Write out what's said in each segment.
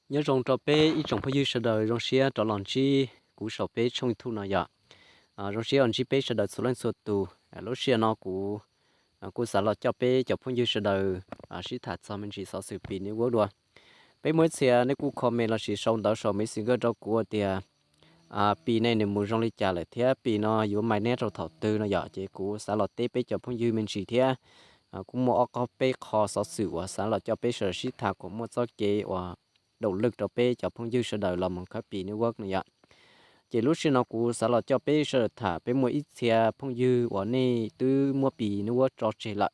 Nyob zoo rau peb ib tsoom phooj ywg sawv daws zoo siab rov los ntsib kuv saum peb tshooj YouTube no yom. Zoo siab los ntsib peb sawv daws txhua leej txhua tus. Lub sij hawm no kuv kuj xav los coj peb cov phooj ywg sawv daws sib tham txog me ntsis xov xwm Pi Network dua. Peb muaj ib txhia nej kuj comment lossis sau ntawv saum Messenger rau kuv tias Pi ne nws mus zoo li cas lawm thiab Pi no yuav maintain rau thaum twg no yom. Ces kuv xav los teb peb cov phooj ywg me ntsis thiab kuj muaj ob qho peb qho xov xwm uas xav los coj peb sawv daws sib tham kom muaj txoj kev uas động lực rau peb cov phooj ywg sawv daws los mus khawb Pi Network no yom. Ces lub sij hawm no kuv xav los coj peb sawv daws tham, peb muaj ib txhia phooj ywg uas nej twb muab Pi Network tso tseg lawm,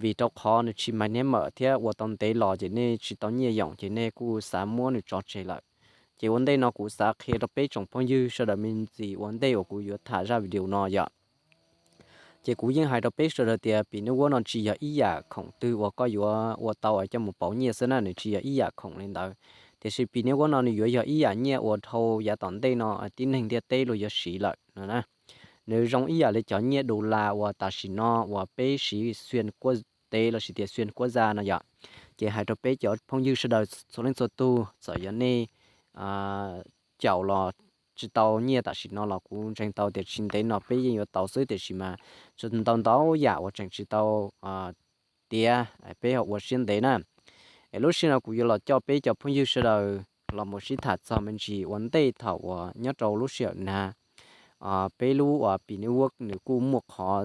vim rau qhov nws tsis maintain thiab ua tau ntev los ces nej tsis tau nyiaj yoom ces nej kuj xav muab nws tso tseg lawm. Ces ua ntej no kuv xav qhia rau peb tsoom phooj ywg sawv daws me ntsis ua ntej uas kuv yuav tham zaj video no yom. Ces kuv yeej hais rau peb sawv daws tias Pi Network no tsis yog ib yam khoom twg uas koj yuav ua tau coj mus pauv nyiaj xwb na, nws tsis yog ib yam khoom li ntawd. Tiam sis Pi Network no nws yuav yog ib yam nyiaj uas dhau yav tom ntej no tib neeg ntiaj teb luag yuav siv lawm no. Nws zoo ib yam li cov nyiaj dollar uas tam sim no uas peb siv xuyên quốc tế lossis tias xuyên quốc gia no yom. Ces hais rau peb cov phooj ywg sawv daws txhua leej txhua tus, txawm yog nej caum los tsis tau nyiaj tam sim no los kuv ntseeg tau tias tsis ntev no peb yeej yuav tau xwb, tiam sis mas tsis ntau ntau yam uas tseem tsis tau tiav, peb ho ua siab ntev na. Es lub sij hawm no kuv yuav los coj peb cov phooj ywg sawv daws los mus sib tham txog me ntsis ua ntej thaum uas nyob rau lub sij hawm nag, peb lub Pi Network nws kuj muaj qhov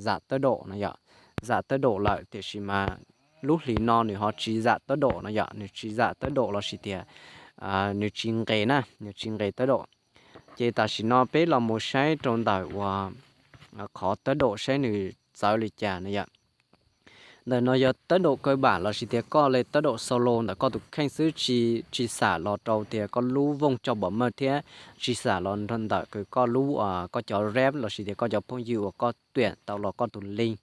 zam tawb daum no yom. Zam tawb daum lawm tiam sis mas lub hlis no nws ho tsis zam tawb daum no yom, nws tsis zam tawb daum lossis tias nws tsis nqes na, nws tsis nqes tawb daum. Ces tam sim no peb los mus saib rau ntawm uas qhov tawb daum saib nws txawv li cas no yom. Ntawm no yog tawb daum kaw bam lossis tias koj li tawb daum solo ntawm koj tus kheej xwb, tsis xam los rau tias koj lub vooj tsau bom mawj thiab tsis xam los ntawm kws koj lub, koj cov rep lossis tias koj cov phooj ywg uas koj tuyển tau los koj tus link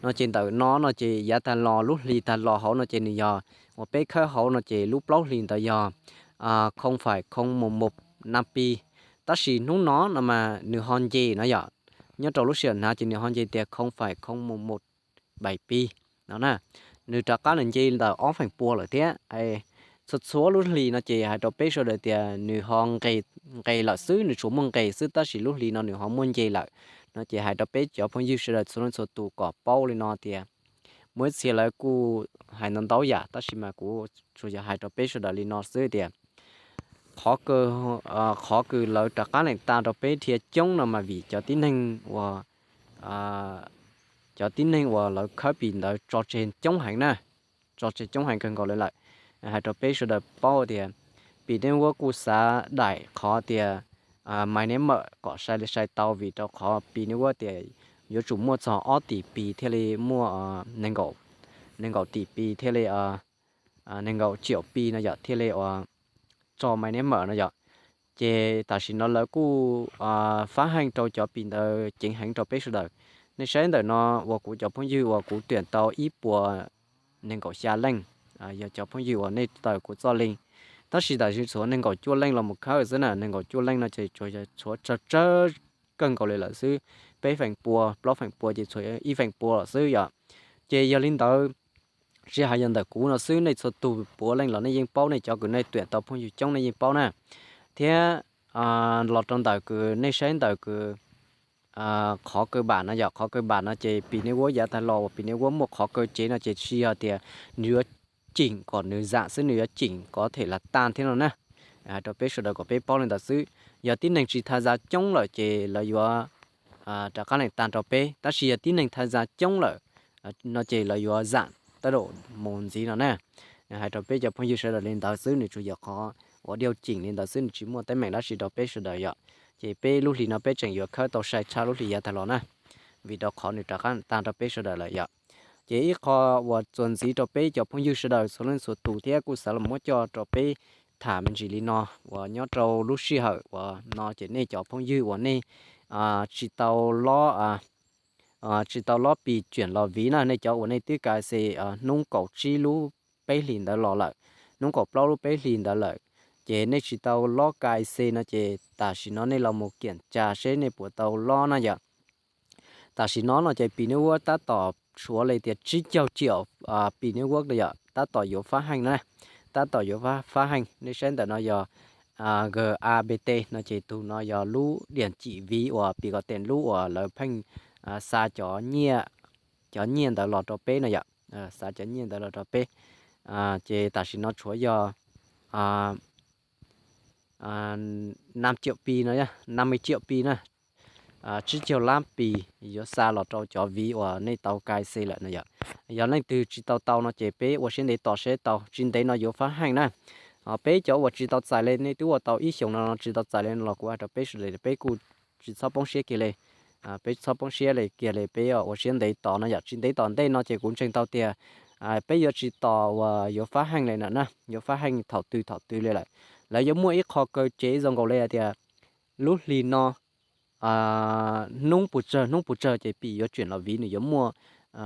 no. Ces ntawm no no ces yav tag los lub hli tag los hauv no ces nws yog uas peb khawb hauv no ces lub plaub hlis ntawd yog không phẩy không một một năm pi. Tab sis hnub no no mas nws ho nce no yom, nyob rau lub sij hawm hnav ces nws ho nce tias không phẩy không một một bảy pi no na. Nws rov qab los nce ntawm ob feem pua lawm thiab. Txhua txhua lub hlis no ces hais rau peb sawv daws tias nws ho nqes lawm xwb, nws tsuas muaj nqes xwb tab sis lub hlis no nws ho muaj nce lawm no. Ces hais rau peb cov phooj ywg sawv daws txhua leej txhua tus kom paub li no tias muaj ib txhia lawv kuj hais ntau ntau yam tab sis mas kuv tsuas yog hais rau peb sawv daws li no xwb tias qhov kws lawv rov qab lees tas rau peb dhia coob no mas vim cov tib neeg uas cov tib neeg uas lawv khawb Pi ntawd tso tseg coob heev na, tso tseg coob heev kawg nkaus li lawm. Hais rau peb sawv daws paub tias Pi Network kuj xav daim qhov tias mainnet mawm kom sai li sai tau vim rau qhov Pi Network tias yuav tsum muaj txog ob tis Pi thiaj li muaj nees nkaum tis Pi thiaj li nees nkaum triệu Pi no yom thiaj li ua tso mainnet mawm no yom. Ces tam sim no lawv kuj fab heej rau cov Pi ntawd ceev heev rau peb sawv daws. Nej saib ntawm no uas kuv cov phooj ywg uas kuv tuyển tau ib puas nees nkaum xya leej, yog cov phooj ywg uas nej tawm kuv txoj link. Tab sis tam sim tshuav nees nkaum cuaj leej los mus khawb xwb na, nees nkaum cuaj leej no ces tsuas yog tshuav tsawg tsawg kawg nkaus li lawm xwb, peb feem pua plaub feem pua ces tshuav ib feem pua lawm xwb yom. Ces yog li ntawd, tsis hais yog ntawm kuv no xwb, nej txhua tus puav leej los nej yeej paub, nej cov kws nej tuyển tau phooj ywg coob nej yeej paub na. Thiab los rau ntawm kws nej saib ntawm kws qhov kaw bam no yom, qhov kaw bam no ces Pi Network yav tag los uas Pi Network muaj qhov kaw cev no ces tsis yog tias nws yuav chỉnh kom nws zam xwb, nws yuav chỉnh có thể là tăng thiab no na. Hais rau peb sawv daws kom peb paub li ntawd xwb. Yog tib neeg tsis tham zam coob lawm ces lawv yuav rov qab lees tag rau peb, tab sis yog tib neeg tham zam coob lawm no ces lawv yuav zam tawb daum mus ntxiv no na. Hais rau peb cov phooj ywg sawv daws li ntawd xwb, nws tsuas yog qhov uas điều chỉnh li ntawd xwb, nws tsis muaj teeb meem dab tsi rau peb sawv daws yom. Ces peb lub hlis no peb tseem yuav khawb tau sai tshaj lub hlis yav tag los na, vim rau qhov nws rov qab tag rau peb sawv daws lawm yom. Ces ib qho uas txuas ntxiv rau peb cov phooj ywg sawv daws txhua leej txhua tus thiab kuj xav los muab coj rau peb tham me ntsis li no, uas nyob rau lub sij hawm uas no ces nej cov phooj ywg uas nej tsis tau lob tsis tau lob Pi chuyển los vis na, nej cov uas nej twb K Y C hnub kaum tsib lub peb hlis ntawd los lawm, hnub kaum plaub lub peb hlis ntawd lawm, ces nej tsis tau lob K Y C no ces tam sim no nej los mus kiểm tra seb nej puas tau lob na yom. Tam sim no no ces Pi Network tab tom tshuav li tias tsib caug triệu Pi Network no yom, tab tom yuav phát hành na. tab tom yuav fab heej. Nej saib ntawm no yog G A B T no ces tus no yog lub diam cim viv uas pim kom tes lub uas lawv pheej xa cov nyiaj, cov nyiaj ntawd los rau peb no yom, xa cov nyiaj ntawd los rau peb. Ces tam sim no tshuav yog năm triệu pi no, năm mươi triệu pi na, tsib caug lab pi yuav xa los rau cov viv uas nej tau K Y C lawm no yom. Yog leej twg tsis tau tau no ces peb ua siab ntev tos seb tau, tsis ntev no yuav fab heej na. Peb cov uas tsis tau txais li, nej twb ua tau ib xyoos no tsis tau txais li no los kuv hais rau peb sawv daws peb kuj tsis txhob poob siab kiag li. Peb txhob poob siab li kiag li, peb ua siab ntev tos no yom. Tsis ntev tom ntej no ces kuv ntseeg tau tias peb yuav tsis tos uas yuav fab heej li na, yuav fab heej thaum twg thaum twg li lawm. Lawv yuav muaj ib qho kaw tsev zoo nkaus li hais tias lub hli no hnub puas tsawg hnub puas tsawg ces pim yuav tseem los viv, nws yuav muaj,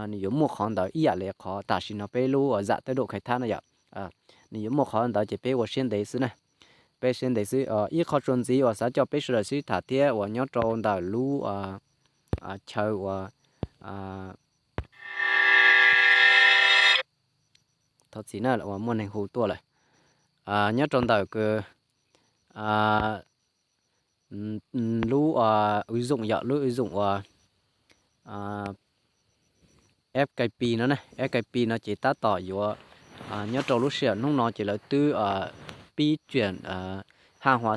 nws yuav muaj qhov ntawd ib yam li qhov tam sim no peb lub zam tawb dam khai thab no yom. Nws yuav muaj qhov ntawd ces peb ua siab ntev xwb na. Peb siab ntev xwb. Ib qho txuas ntxiv uas xav coj peb sawv daws sib tham thiab uas nyob rau ntawm lub chaw uas thov txim na, uas muaj neeg hu tuaj lawm. Nyob rau ntawm lub ua zoom yom, lub ua zoom uas F K P no na, F K P no ces tab tom yuav nyob rau lub sij hawm hnub no ces lawv twb pib chuyển hàng hóa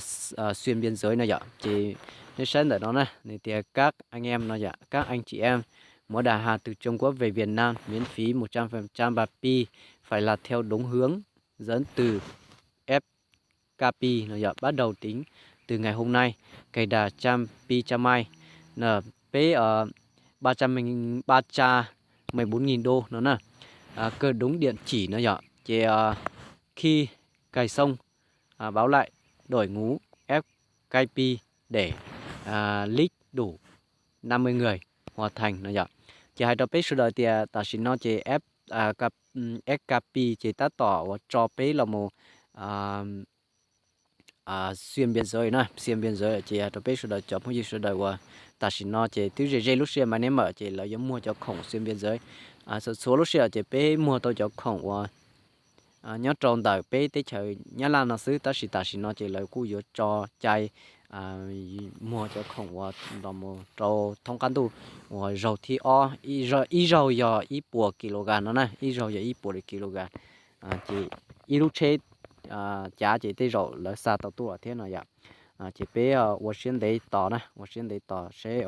xuyên biên giới no yom. Ces nej saib ntawm no na, nws tias các anh em no yom, các anh chị em muốn đặt hàng từ Trung Quốc về Việt Nam miễn phí một trăm phần trăm bar pi, phải là theo đúng hướng dẫn từ F K P no yom, bắt đầu tính từ ngày hôm nay, cài đặt trăm pi trăm mai, peb ba trăm, ba trăm mười bốn nghìn đô no na, cài đúng địa chỉ no yom. Ces khi cài xong, báo lại đội ngũ F K P để list đủ năm mươi người hoàn thành no yom. Ces hais rau peb sawv daws tias tam sim no ces F K P ces tab tom uas tso peb los mus xuyên biên giới na, xuyên biên giới ces hais rau peb sawv daws cov phooj ywg sawv daws uas tam sim no ces twb ze ze lub sij hawm Mainnet Mawm ces lawv yuav muag cov khoom xuyên biên giới. Txhua txhua lub sij hawm ces peb muag tau cov khoom uas nyob rau ntawm peb teb chaws Nyab Laj no xwb, tab sis tam sim no ces lawv kuj yuav tso cai muag cov khoom uas los mus rau thoob qab ntuj uas zaug thib ob, ib zaug yog ib puas kilogram no na, ib zaug yog ib puas kilogram. Ces ib lub tsheb cav ces tej zaum lawv xa tau tuaj thiab no yom. Ces peb ua siab ntev tos na, ua siab ntev tos seb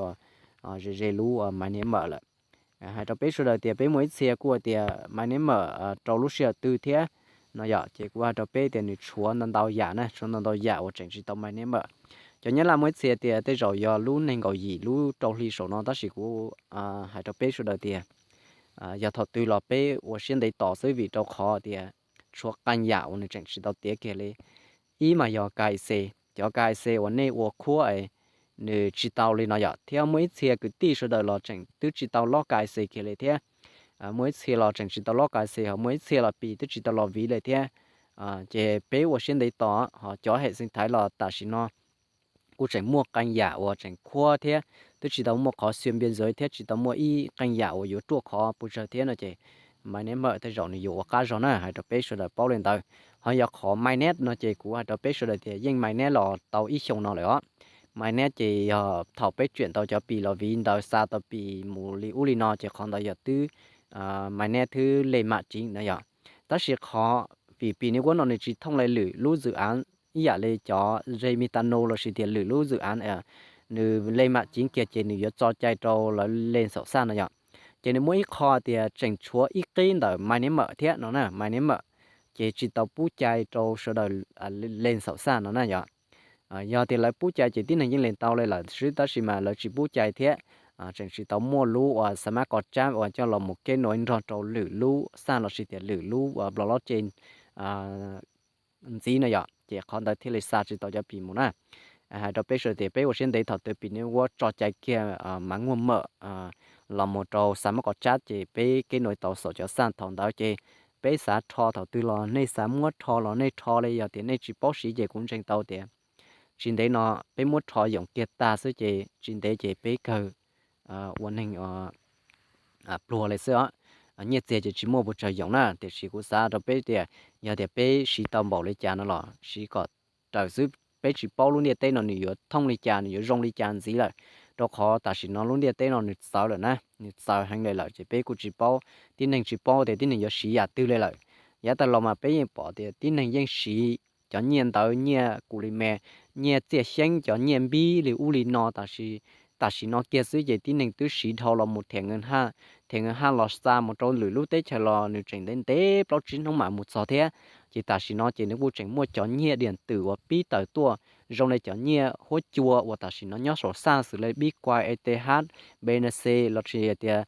ze ze lub Mainnet Mawm lawm. Hais rau peb sawv daws tias peb muaj ib txhia kuj hais tias Mainnet Mawm rau lub sij hawm twg thiab no yom. Ces kuv hais rau peb tias nws tshuav ntau ntau yam na, tshuav ntau ntau yam uas tseem tsis tau Mainnet Mawm. Cov Nyab Laj muaj ib txhia tias tej zaum yog lub nees nkaum yim lub rau hli saum no, tab sis kuv hais rau peb sawv daws tias yog thaum twg los peb ua siab ntev tos xwb, vim rau qhov tias tshuav qee yam uas nws tseem tsis tau tiav kiag li. Ib mas yog K Y C, cov K Y C uas nej ua khuab es nws tsis tau li no yom, thiab muaj ib txhia kwv tij sawv daws los tseem twb tsis tau lob K Y C kiag li thiab. Muaj ib txhia los tseem tsis tau lob K Y C, ho muaj ib txhia los pim twb tsis tau los viv li thiab. Ces peb ua siab ntev tos, ho cov haiv xeev Thaiv los tam sim no kuj tseem muaj qee yam uas tseem khuab thiab twb tsis tau muaj qhov xuyên biên giới thiab tsis tau muaj ib qee yam uas yuav ruaj khov puas tsawg thiab no ces Mainnet Mawm tej zaum nws yuav ua qab zog na, hais rau peb sawv daws paub li ntawd. Ho yog qhov Mainnet no ces kuv hais rau peb sawv daws tias yeej Mainnet los tau ib xyoos no lawm os. Mainnet ces yog thaum peb tseem tau cov pis los viv ntawd xa tau pis mus li ub li no ces qhov ntawd yog twb Mainnet thwb lej mam tsev no yom. Tab sis qhov vim pis niam uab no nws tsis thooj li lwm lub zwm av ib yam li cov ze metano lossis tias lwm lub zwm av, nws lej mam tsev kiag ces nws yuav tso cai rau lawv lej xaum xaj no yom. Ces nws muaj ib qho tias tseem tshuav ib qib ntawm Mainnet Mawm thiab no na, Mainnet Mawm ces tsis tau pub cai rau sawv daws lej xaum xaj no na yom. Yog tias lawv pub cai ces tib neeg yeej lej tau li lawm xwb, tab sis mas lawv tsis pub cai thiab tseem tsis tau muaj lub uas xa mab ko tsab uas coj los mus keb nuav nrog rau lwm lub xaj lossis tias lwm lub uas blockchain ntxiv no yom, ces qhov ntawd thiaj li xa tsis tau cov pis mus na. Hais rau peb sawv daws tias peb ua siab ntev thaum twg pis niam uab tso cai kiag Mainnet Mawm los mus rau xa mab ko tsab ces peb keb nuav tau xaum cov xaj thaum ntawd ces peb xav rho thaum twg los nej xav muab rho los nej rho li, yog tias nej tsis paub siv ces kuv ntseeg tau tias tsis ntev no peb muab rho yoom kiag tag xwb ces tsis ntev ces peb kawg ua neeg pluag li xwb os. nyiaj txiag ces tsis muaj puas tsawg yoov na. Tiam sis kuv xav rau peb tias yog tias peb siv tau npaum li cas no los siv kom raws xwb, peb tsis paub lub ntiaj teb no nws yuav thooj li cas, nws yuav zoo li cas ntxiv lawm. Rau qhov tam sim no lub ntiaj teb no nws txawv lawm na, nws txawv heev li lawm ces peb kuj tsis paub, tib neeg tsis paub tias tib neeg yuav siv yam twg li lawm. Yav tas los mas peb yeej pom tias tib neeg yeej siv cov nyiaj ntawd, nyiaj kuv li me, nyiaj txiaj xyeeb, cov nyiaj npib li ub li no, tab sis tam sim no kiag xwb ces tib neeg twb siv dhau los mus thiam nws haj, thiam nws haj los xa mus rau lwm lub teb chaws los nws tseem ntev ntev plaub tsib hnub mam mus txog thiab. Ces tam sim no ces nws kuj tseem muaj cov nyiaj diam twm uas pib tawm tuaj zoo li cov nyiaj huab cua uas tam sim no nyob saum xaj xws li Bitcoin, E T H, B N C los sis tias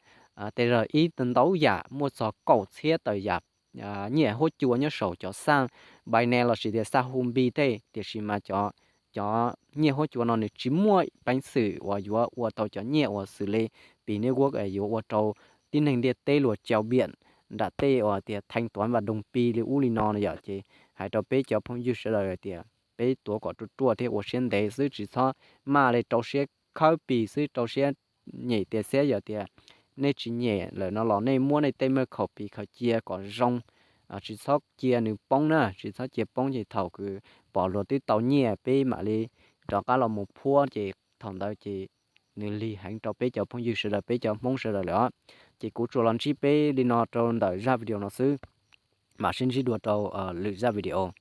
T R ib, ntau yam, muaj txog kaum txhiab tawm yam nyiaj huab cua nyob saum cov xaj Binance los sis tias xaj Huobi tej. Tiam sis mas cov, cov nyiaj huab cua no nws tsis muaj peev xwm uas yuav ua tau cov nyiaj uas xws li pis niv guab yuav ua rau tib neeg ntiaj teb luag cau biam nram tej uas tias theej tuav vas doog pi li ub li no no yom. Ces hais rau peb cov phooj ywg sawv daws hais tias peb tuav kom ruaj ruaj thiab ua siab ntev xwb, tsis txhob maj li rau siab khawb pis xwb, rau siab nyem tias xiab yog tias nej tsis nyem lawm no los nej muab nej tej maj khaum pis khaws cia kom zoo, tsis txhob cia nws poob na, tsis txhob cia poob ces thaum kws pom luag twb tau nyiaj peb mam li rov qab los mus phuab ces thaum ntawd ces nws lig heev rau peb cov phooj ywg sawv daws, peb cov Hmoob sawv daws lawm os. Ces kuv tsuas los ntsib peb li no rau ntawm zaj video no xwb, mam sib ntsib dua rau lwm zaj video.